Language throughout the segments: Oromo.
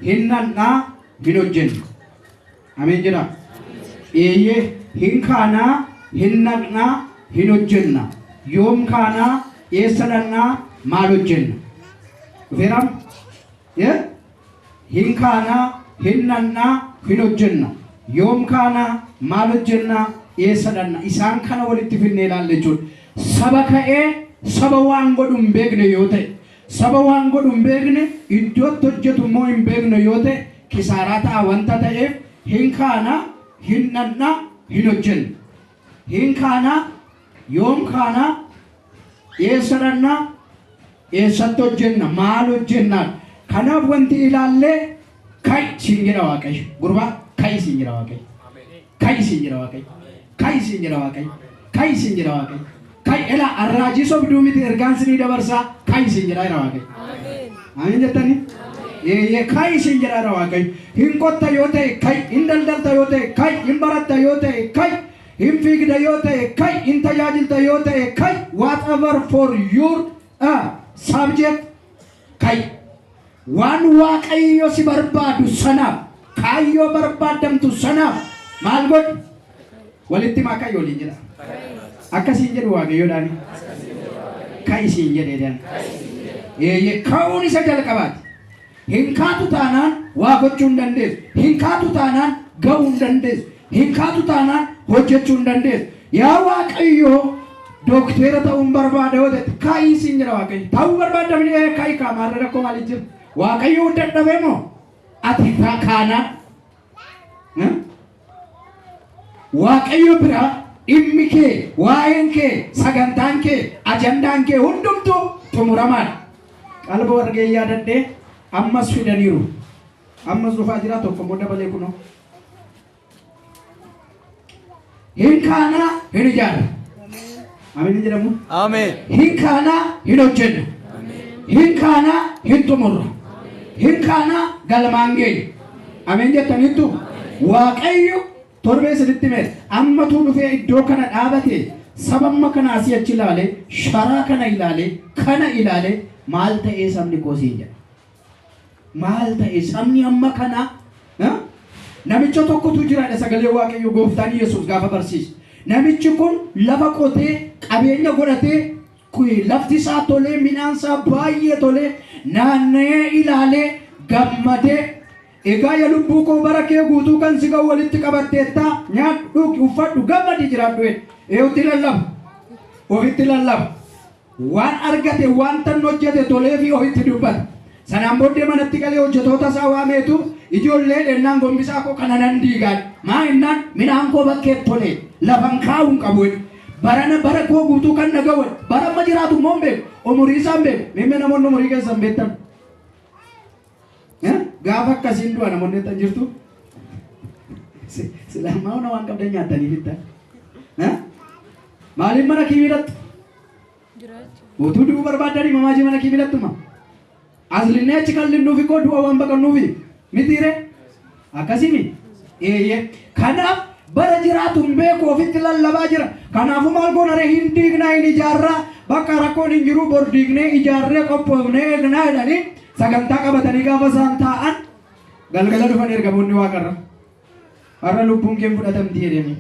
Hin nannaa, hin hojjenna. Ameen jedha. Eeyyee, hin kaanaa, hin naqnaa, hin hojjenna. Yoom kaanaa, eessa dhaqnaa, maal hojjenna? Dhufeeraam? Hin kaanaa, hin naqnaa, hin hojjenna. Yoom kaanaa, maal hojjennaa, eessa dhaqna? Isaan kana walitti fidnee ilaalla jechuudha. Saba ka'ee saba waan godhu hin beekne yoo ta'e, saba waan godhu hin beekne, iddootti hojjetu immoo hin beekne yoo ta'e, kisaaraa ta'a wanta ta'eef hin kaanaa, hin dhaqnaa, hin hojjenna. Hin kaanaa, yoom kaanaa, eessa dhaqnaa, eessatti hojjenna, maal hojjennaa? Kanaaf wanti ilaallee ka'i siin jedha Waaqayyo. Gurbaa, ka'i siin jedha Waaqayyo. Ka'i siin jedha Waaqayyo. Ka'i siin jedha Waaqayyo. Ka'i siin jedha Waaqayyo. Ka'i elaa arraajii sobduu miti ergaan sinii dabarsaa ka'i siin jedha jira Waaqayyo. Ameen jettanii? Eeyyee, ka'i siin jedha jira Waaqayyo. Hin qotta yoo ta'e ka'i, hin daldalta yoo ta'e ka'i, hin baratta yoo ta'e ka'i, hin fiigda yoo ta'e ka'i, hin tajaajilta yoo ta'e ka'i, whatever for your subject ka'i. Waan Waaqayyo si barbaadu sanaaf, kaayyoo barbaaddamtu sanaaf maal godhi? Walitti himaa ka'i waliin jedha. Akkasiin jedhu Waaqayyoodhaani. Ka'i siin jedhee. Eeyyee, ka'uun isa jalqabaati. Hin kaatu taanaan waa gochuu hin dandeessu. Hin kaatu taanaan ga'uu hin dandeessu. Hin kaatu taanaan hojjechuu hin dandeessu. Yaa Waaqayyo, dookteera ta'uun barbaada yoo ta'e ka'ii siin jedha Waaqayyo. Ta'uu barbaadda miti, ka'i kaamaarra rakkoo maalii jira? Waaqayyo dadhabee moo? Ati kaanaa. Waaqayyo bira dhimmi kee, waa'een kee, sagantaan kee, ajandaan kee hundumtuu xumuramaadha. Qalba wargee yaadadhee ammas fidaniiru. Ammas dhufaa jira tokko immoo dabalee kunoo. Hin kaanaa, hin ijaarra. Ameen jedhamu. Ameen. Hin kaanaa, hin hojjenna. Hin kaanaa, hin xumurra. Hin kaanaa, galmaan geenya. Ameen jettaniittu. Waaqayyo torbee isinitti hime ammatuu dhufee iddoo kana dhaabate saba amma kana asii achi ilaale, sharaa kana ilaale, kana ilaale, maal ta'ee sabni koo siin jedha. Maal ta'e sabni amma kana? Namicha tokkotu jiraadha sagalee Waaqayyo gooftaan Yesuus gaafa barsiisu. Namichi kun lafa qotee qabeenya godhatee lafti isaa tolee, midhaan isaa baay'ee tolee, naanna'ee ilaalee gammadee, egaa yaa lubbuu koo, bara kee guutuu kan si ga'u walitti qabatteettaa, nyaadhu, dhugi, uffadhu, gammadi, jiraadhu jedhe. Eewutti lallaba? Ofitti lallaba. Waan argate, wanta inni hojjete tolee fi ofitti dubbata. Sanaan booddee manatti galee hojjetoota isaa waameetu, ijoollee dhennaan gombisaa koo kana nan diigaa. Maa innaan midhaan koo bakkee tolee lafan kaa'uu hin qabu. Barana bara koo guutuu kan na ga'u, bara amma jiraatu immoo hin beeku. Umurii isaa hin beeku. Mimmee namoonni umurii keessan beektan. Gaafa akkasiin du'a namoonni jettan jirtu. Silaamaa hona waan qabdan nyaattanii bittan. Maaliif mana kii miidhattu? Utuu du'uu barbaaddanii mamaajii mana kii miidhattuma? As linnee achi kan linnuufi koo du'a waan baqannuufi mitiire? Akkasimi? Eeyyee. Kanaaf bara jiraatu hin beeku ofitti lallabaa jira. Kanaafuu maal goona ree, hin diignaa, hin ijaarraa, bakka rakkoon hin jiru, bor diignee ijaarree qophoofnee eegnaa jedhanii sagantaa qabatanii gaafa isaan taa'an galgala dhufan ergamoonni waaqarra. Har'a lubbuun kee fudhatamti jedhanii.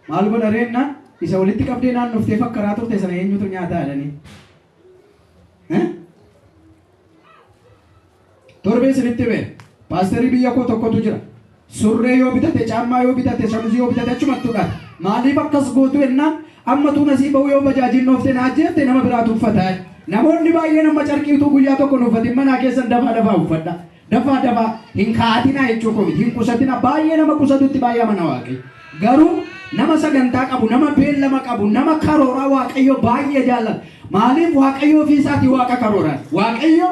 Maal godha reennaan isa walitti qabdee naannoftee fakkaraa turte sana eenyutu nyaataa jedhanii. Torbee isinitti hime, paasterii biyya koo tokkotu jira. Surree yoo bitate, caammaa yoo bitate, shamizii yoo bitate achumatti hudhata. Maaliif akkas gootu jennaan, amma tuun asii ba'u yoo bajaajiin dhooftee na ajjeefte nama biraatu uffata. Namoonni baay'een amma carqii utuu guyyaa tokko hin uffatin manaa keessan dafaa dafaa uffadha. Dafaa dafaa hin kaa'atinaa jechuu koo miti. Hin qusatinaa. Baay'ee nama qusatutti baay'ee amana Waaqayyo. Garuu nama sagantaa qabu, nama beellama qabu, nama karooraa Waaqayyo baay'ee jaallata. Maaliif? Waaqayyo ofii isaatii Waaqa karooraati. Waaqayyo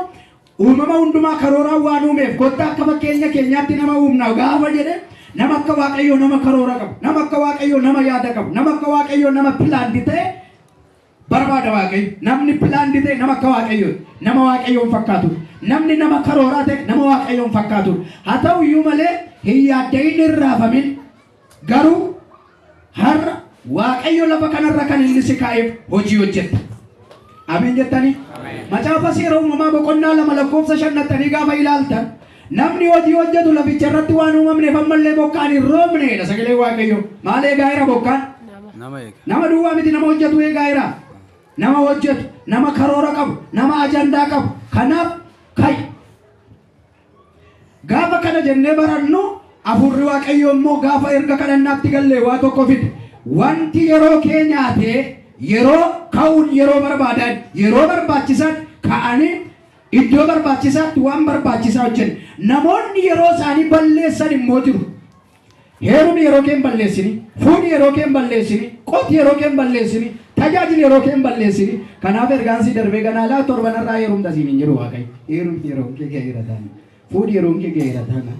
uumama hundumaa karooraan waan uumeef, kottaa akka fakkeenya keenyaatti nama uumna gaafa jedhe, nama akka Waaqayyoo nama karoora qabu, nama akka Waaqayyoo nama yaada qabu, nama akka Waaqayyoo nama planned ta'e barbaada Waaqayyo. Namni planned ta'e nama akka Waaqayyooti. Nama Waaqayyoon fakkaatu. Namni nama karooraa ta'e nama Waaqayyoon fakkaatu. Haa ta'u iyyuu malee hin yaadda'in, hin raafamin. Garuu har'a Waaqayyo lafa kanarra kan inni si kaa'eef hojii hojjetta. Ameen jettanii? Macaafa Seera Uumamaa boqonnaa 2 lakkoofsa 5 dhaxxanii gaafa ilaaltan, namni hojii hojjetu laficha irratti waan uumamneef ammallee bokkaan hin roobneedha sagalee Waaqayyoo. Maal eegaa jira bokkaan? Nama eega. Nama duwwaa miti, nama hojjetu eegaa jira. Nama hojjetu, nama karoora qabu, nama ajandaa qabu. Kanaaf ka'i. Gaafa kana jennee barannu, hafuurri Waaqayyoo immoo gaafa erga kadhannaatti gallee waa tokko fide. Wanti yeroo kee nyaatee, yeroo ka'uun yeroo barbaadan, yeroo barbaachisan ka'anii iddoo barbaachisaatti waan barbaachisaa hojjennu. Namoonni yeroo isaanii balleessan immoo jiru. Heerumi yeroo kee hin balleessini, fuudhi yeroo kee hin balleessini, qoti yeroo kee hin balleessini, tajaajili yeroo kee hin balleessini. Kanaaf ergaan sii darbee ganaa laa torbanarraa heerumta siin hin jiru Waaqayyo. Heerumi yeroon kee ga'eera taana. Fuudhi yeroon kee ga'eera taana.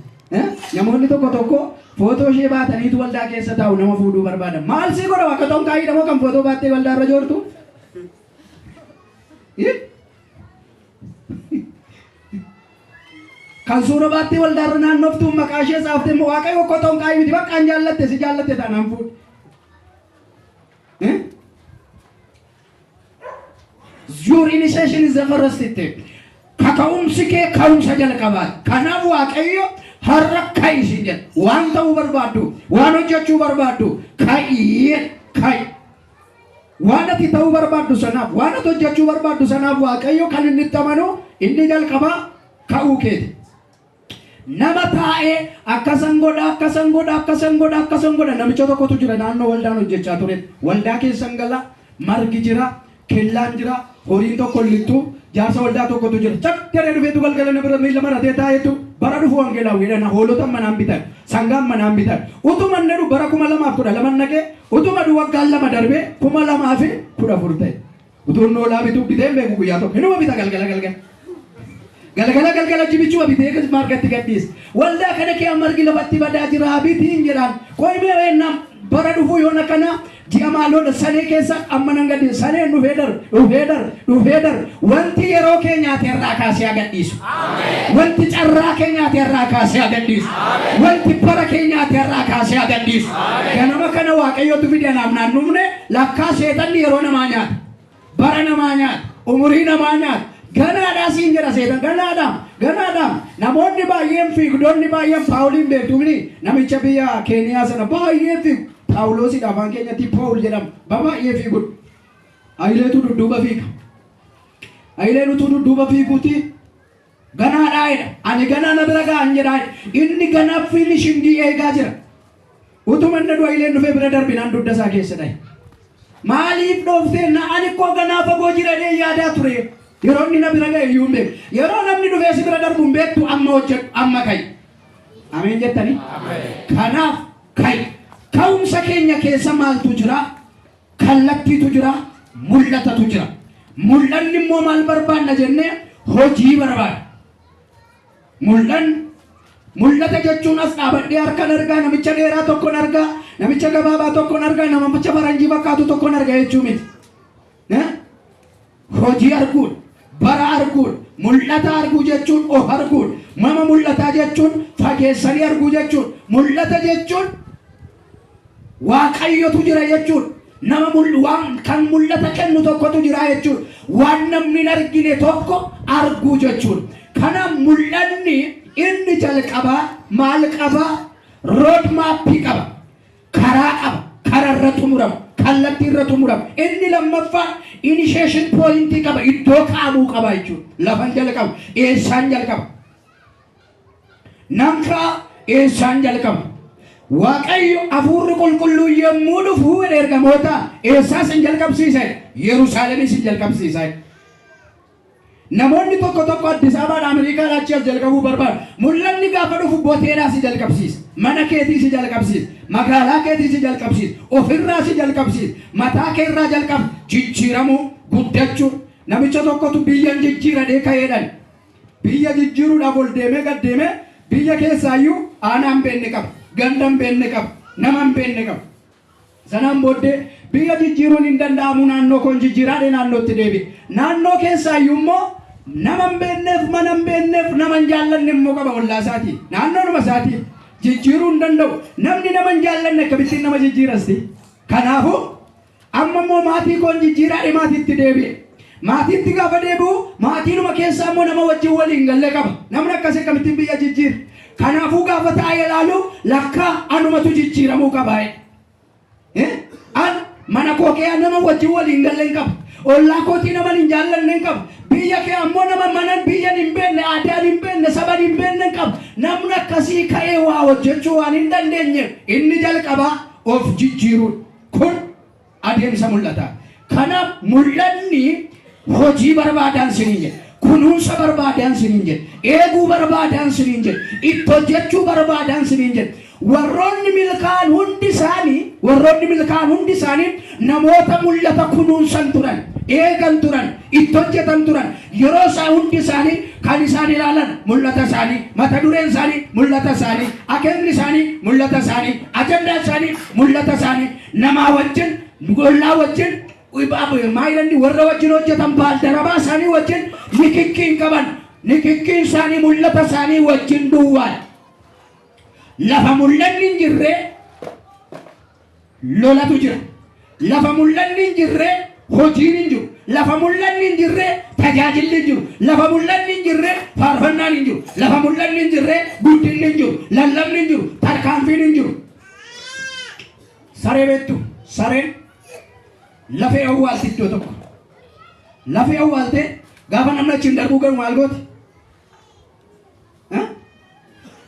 Namoonni tokko tokko footoo ishee baataniitu waldaa keessa taa'u, nama fuudhuu barbaadan. Maal sii godha? Waaqa xonqaayii moo kan footoo baattee waldaa irra joortu? Kan suura baattee waldaa irra naannoftuun maqaa ishee saaftee immoo Waaqayyo koo xonqaayii miti, bakka an jaallatte si jaallatte taanaan fuudhi. Your initiation is the first step. Kaka'umsi kee ka'umsa jalqabaati. Kanaaf Waaqayyo har'a ka'i siin jedha. Waan ta'uu barbaaddu, waan hojjechuu barbaaddu, ka'i, ka'i. Waan ati ta'uu barbaaddu sanaaf, waan ati hojjechuu barbaaddu sanaaf Waaqayyo kan inni itti amanu inni jalqabaa ka'uu keeti. Nama taa'ee akkasan godha, akkasan godha, akkasan godha, akkasan godha. Namicha tokkotu jira naannoo waldaan hojjechaa ture. Waldaa keessan gala, margi jira, kellaan jira, horiin tokko lixxu, jaarsa waldaa tokkotu jira. Cak jedhee dhufeetu galgala na bira miila maratee taa'eetu, bara dhufu wangeelaawwiidhaan hoolota manaan bitan, sangaan manaan bitan. Utuma inni jedhu bara 2012 naqee, utuma du waggaan 2 darbee 2014 ta'e. Utuu inni hoolaa bituu bitee hin beeku guyyaa tokko. Inuma bita galgala galgala. Galgala galgala jibichuma bitee margatti gadhiisa. Waldaa kana kee margi lafatti badaa jira bitiin jedhaan. Qoy mee ennam bara dhufuu yoona kana ji'a maaloodha sanee keessa amma nan gadhiisa. Saneen dhufee darbe, dhufee darbe, dhufee darbe. Wanti yeroo kee nyaate irraa kaasee haa gadhiisu. Wanti carraa kee nyaate irraa kaasee haa gadhiisu. Wanti bara kee nyaate irraa kaasee haa gadhiisu. Ganama kana Waaqayyotu fide, anaaf naan dhufne. Lakkaa seexanni yeroo namaa nyaata. Bara namaa nyaata. Umurii namaa nyaata. Ganaadhaa siin jedha seexan. Ganaadhaa. Ganaadhaa. Namoonni baay'een, fiigdonni baay'een, Paawuliin beektu mini, namicha biyya Keeniyaa sana baay'ee fiigu. Paawulosidha, afaan keenyatti Paawul jedhama. Baay'ee fiigudha. Hayileetu dudduuba fiiga. Hayileen utuu dudduuba fiiguuti ganaadhaa jedha. Ani ganaa na bira ga'an jedhaa. Inni ganaa finishingii eegaa jira. Utuma inni du'a Hayileen dhufee bira darbinaan dugda isaa keessa dhahe. Maaliif dhooftee na? Ani koo ganaa fagoo jira jedhee yaadaa ture. Yeroo inni na bira ga'e iyyuu hin beeku. Yeroo namni dhufee si bira darbu hin beektu, amma hojjedhu, amma ka'i. Ameen jettanii? Kanaaf ka'i. Ka'umsa keenya keessa maaltu jira? Kallattiitu jira, mul'atatu jira. Mul'anni immoo maal barbaanna jennee, hojii barbaada. Mul'anni, mul'ata jechuun as dhaabadhee harkan argaa, namicha dheeraa tokkon argaa, namicha gabaabaa tokkon argaa, namicha faranjii fakkaatu tokkon argaa jechuu miti. Hojii arguudha. Bara arguudha. Mul'ata arguu jechuun of arguudha. Nama mul'ataa jechuun fageessanii arguu jechuudha. Mul'ata jechuun Waaqayyotu jira jechuudha. Nama waan kan mul'ata kennu tokkotu jira jechuudha. Waan namni hin argine tokko arguu jechuudha. Kanaaf mul'anni inni jalqabaa maal qabaa? Road mapii qaba. Karaa qaba. Karaa irra xumurama. Kallattii irra xumurama. Inni lammaffaan initiation pointii qaba. Iddoo kaa'amuu qaba jechuudha. Lafan jalqaba. Eessaan jalqaba? Nan ka'a, eessaan jalqaba? Waaqayyo hafuurri qulqulluu yommuu dhufu jedhe ergamoota, eessaa isin jalqabsiisa? Yerusaalemii isin jalqabsiisa. Namoonni tokko tokko Addis Ababaadha, Ameerikaadhaa achi as jalqabuu barbaadu. Mul'anni gaafa dhufu boteedhaa si jalqabsiisa. Mana keetii si jalqabsiisa. Magaalaa keetii si jalqabsiisa. Ofirraa si jalqabsiisa. Mataa keerraa jalqaba. Jijjiiramuu, guddachuu. Namicha tokkotu biyyan jijjiiradhee ka'eedhaan. Biyya jijjiiruudhaaf ol deemee gad deemee, biyya keessaayyuu aanaa hin beekne qaba. Ganda hin beekne qaba. Nama hin beekne qaba. Sanaan booddee biyya jijjiiruun hin danda'amu, naannoo koon jijjiiraadhee naannootti deebi'e. Naannoo keessaayyuu immoo nama hin beekneef, mana hin beekneef, nama hin jaallanne immoo qaba ollaa isaatii. Naannoonuma isaatii jijjiiruu hin danda'u. Namni nama hin jaallanne akkamittiin nama jijjiirasti? Kanaafuu amma immoo maatii koon jijjiiraadhee maatiitti deebi'e. Maatiitti gaafa deebi'u maatiinuma keessaa immoo nama wajjin waliin galle qaba. Namni akkasii akkamittiin biyya jijjiira? Kanaafuu gaafa taa'ee ilaalu lakkaa anumatu jijjiiramuu qaba. An mana koo kee nama wajjin waliin galle hin qabu. Ollaa kootii nama hin jaallanne hin qabu. Biyya kee ammoo nama mana biyyan hin beekne, aadaan hin beekne, saban hin beekne hin qabu. Namni akkasii ka'ee waa hojjechuu waan hin dandeenyeef inni jalqabaa of jijjiiruudha. Kun adeemsa mul'ataa. Kanaaf mul'anni hojii barbaadaan siniin jedhe. Kunuunsa barbaadaan siniin jedhe. Eeguu barbaadaan siniin jedhe. Itti hojjechuu barbaadaan siniin jedhe. Warroonni milkaa'an hundi isaanii, warroonni milkaa'an hundi isaanii namoota mul'ata kunuunsan turan, eegan turan, itti hojjetan turan. Yeroo isaa hundi isaanii kan isaan ilaalan mul'ata isaanii, mata dureen isaanii mul'ata isaanii, akeekni isaanii mul'ata isaanii, ajandaan isaanii mul'ata isaanii, namaa wajjin, ollaa wajjin, maayilanni warra wajjin hojjetan baaldarabaa isaanii wajjin nikikkii hin qaban. Nikikkiin isaanii mul'ata isaanii wajjin duwwaadha. Lafa mul'anni hin jirre lolatu jira. Lafa mul'anni hin jirre hojiin hin jiru. Lafa mul'anni hin jirre tajaajilli hin jiru. Lafa mul'anni hin jirre faarfannaan hin jiru. Lafa mul'anni hin jirre guddinni hin jiru. Lallabni hin jiru. Tarkaanfiin hin jiru. Saree beektu, sareen lafee awwaalti iddoo tokko. Lafee awwaaltee gaafa namni achiin darbuu galu maal gooti?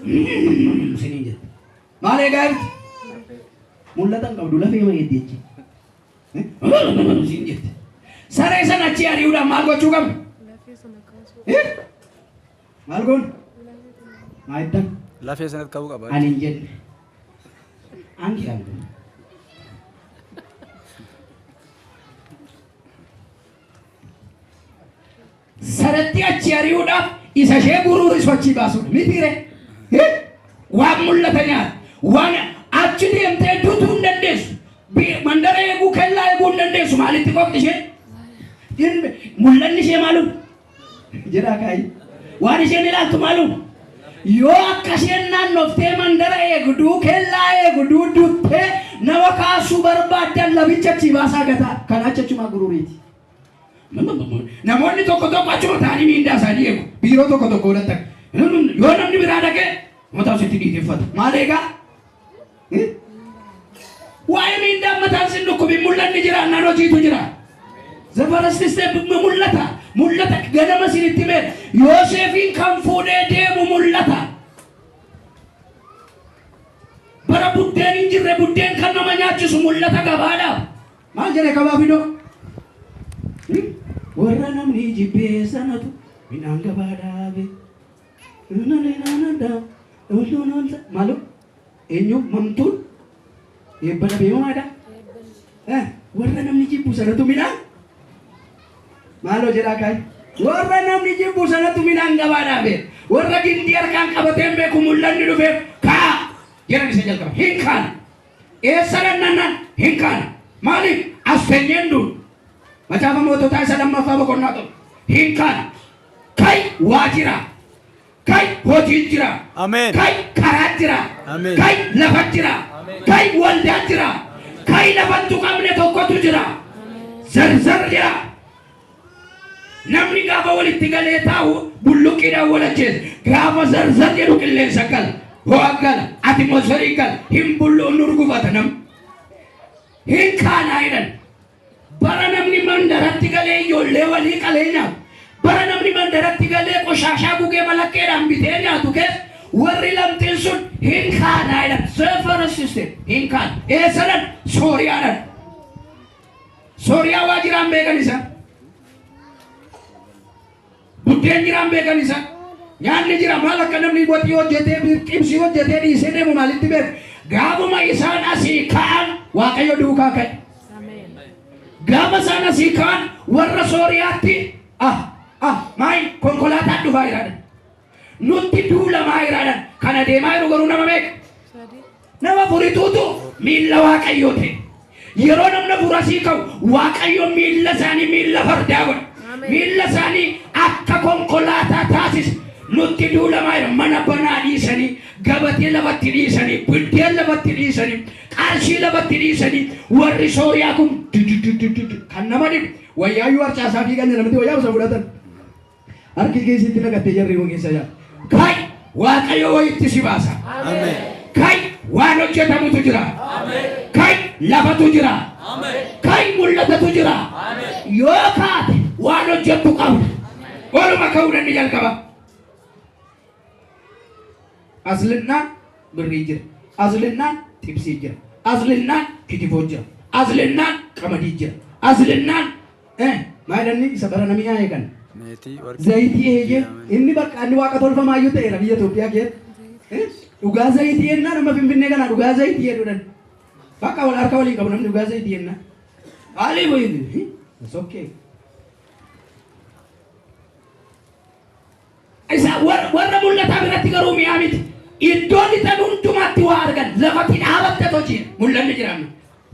Isiniin jette. Maal eegaa jirti? Mul'ata hin qabdu, lafee ma eeddi jechi. Isiin jette. Saree sana achii ari'uudhaan maal gochuu qabna? Maal goona? Maa jettan? Lafee sanatti ka'uu qaba. Ani hin jenne. Anki anku. Saratti achi ari'uudhaaf isa ishee guruurisu achii baasuudha. Mitiire. Waan mul'ata nyaata. Waan achi deemtee dutuu hin dandeessu. Mandara eeguu, kellaa eeguu hin dandeessu. Maalitti qofti ishee? Mul'anni ishee maalum? Jedhaa kaayi. Waan isheen ilaaltu maalum? Yoo akka isheen naannoftee mandara eegduu, kellaa eegduu duttee nama kaasuu barbaaddan laficha achii baasaa gataa. Kan achi achumaa gururiiti. Namoonni tokko tokko achuma taa'anii miindaa isaanii eegu. Biiroo tokko tokko godhatan. Yoo namni biraa dhaqee mataa isitti dhiiteffata. Maal eegaa? Waa'ee miindaan mataan sin dhukkubin, mul'anni jira, naan hojiitu jira. The first step mul'ata. Mul'ata ganama isinitti himee Yoosefiin kan fuudhee deemu mul'ata. Bara buddeen hin jirre buddeen kan nama nyaachisu mul'ata gabaadhaaf. Maal jedhe kabaa fidoo? Warra namni jibbee sanatu midhaan gabaa dhaabe. Maaloo? Eenyu mamtuun eebba dhabee maadha? Warra namni jibbu sanatu midhaan maaloo jedhaa kaayi. Warra namni jibbu sanatu midhaan gabaa dhaabe. Warra gindii harkaan qabateen beeku mul'anni dhufeef kaa jedhan isa jalqaba. Hin kaana. Eessa dhannannan hin kaana. Maaliif as teenyeen duun? Macaafa Moototaa isa lammaffaa boqonnaa 7. Hin kaana. Kai waa jira. Kai hojiin jira. Ameen. Kai karaa jira. Ameen. Kai lafa jira. Kai waldaa jira. Kai lafa tuqamne tokkotu jira. Zarzar jira. Namni gaafa walitti galee taa'u bulluqiidhaan wal ajjeesa. Gaafa zarzar jedhu qilleensa gala. Ho'a gala. Atmosferii gala. Hin bullu nurgufata namni. Hin kaanaa jedhan. Bara namni mandaratti galee ijoollee walii qalee nyaatu. Bara namni mandaratti galee qoshaashaa gugee malakkeedhaan bitee nyaatu keessa warri lamxiin sun hin kaanaa jedhan. The first step hin kaana. Eessaadhan? Sooriyaadhan. Sooriyaa waa jiraan beekan isaan. Buddeen jiraan beekan isaan. Nyaanni jira, maal akka namni waxii hojjetee qibsii hojjetee dhiisee deemu maalitti beeku? Gaafuma isaan asii ka'an Waaqayyo duukaa ka'e. Gaafa isaan asii ka'an warra Sooriyaatti maayi konkolaataan dhufaa jiraadhan. Nutti duulamaa jiraadhan. Kana deemaa jiru garuu nama meeqa? Nama furituutu miilla Waaqayyoo ta'e. Yeroo namni afur asii ka'u Waaqayyo miilla isaanii miilla fardaa godha. Miilla isaanii akka konkolaataa taasisa. Nutti duulamaa jira. Mana banaa dhiisanii, gabatee lafatti dhiisanii, buddeen lafatti dhiisanii, qarshii lafatti dhiisanii warri Sooriyaa kun dududududu kan nama dhibu. Wayyaayyuu harcaasaa fiigan namatti wayyaa osoo fudhatan. Harki keessatti naqattee jarri kun keessa jira. Kai Waaqayyo wayitti si baasa. Kai waan hojjetamutu jira. Kai lafatu jira. Kai mul'atatu jira. Yoo kaate waan hojjettu qabda. Oluma ka'uu danni jalqaba. Aslinnaan birrii jira. Aslinnaan xibsii jira. Aslinnaan kitifoo jira. Aslinnaan qamadii jira. Aslinnaan maal inni isa bara namni yaa'e kan. Meetii, warqii. Zayitii eeyyee inni bakka inni waaqa tolfamaayyuu ta'eera biyya Itoophiyaa keessatti. Dhugaa zayitii yennaa nama Finfinnee kanaa dhugaa zayitii jedhuudhaan. Bakka wal harka waliin qabu namni dhugaa zayitii yennaa. Haalli wayii it's okay. Isa warra mul'ataa biratti garuu mi'aa miti. Iddoon lixan hundumaatti waa argan lafatti dhaabatte hojii mul'anni jiraanna.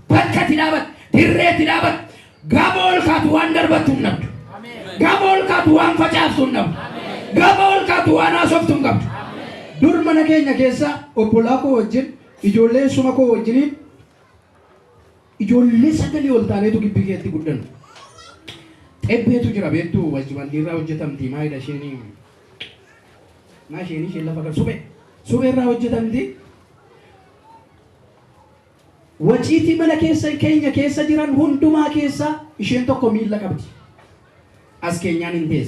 Bakka itti dhaabatte dirree itti dhaabatte gaafa ol kaatu waan darbattu hin dhabdu. Gaafa ol kaatu waan facaaftu hin dhabdu. Gaafa ol kaatu waan haasoftu hin qabdu. Dur mana keenya keessa obbolaa koo wajjin ijoollee suma koo wajjiniin ijoollee sagalii ol taaneetu gibbii keetti guddannu. Xebbeetu jira beektuu wajjimalli irraa hojjetamti maalidha isheen maa isheen isheen lafa kan suphee suphee irraa hojjetamti. Waciitii mana keessa keenya keessa jiran hundumaa keessa isheen tokko miilla qabdi. As keenyaan hin teessu.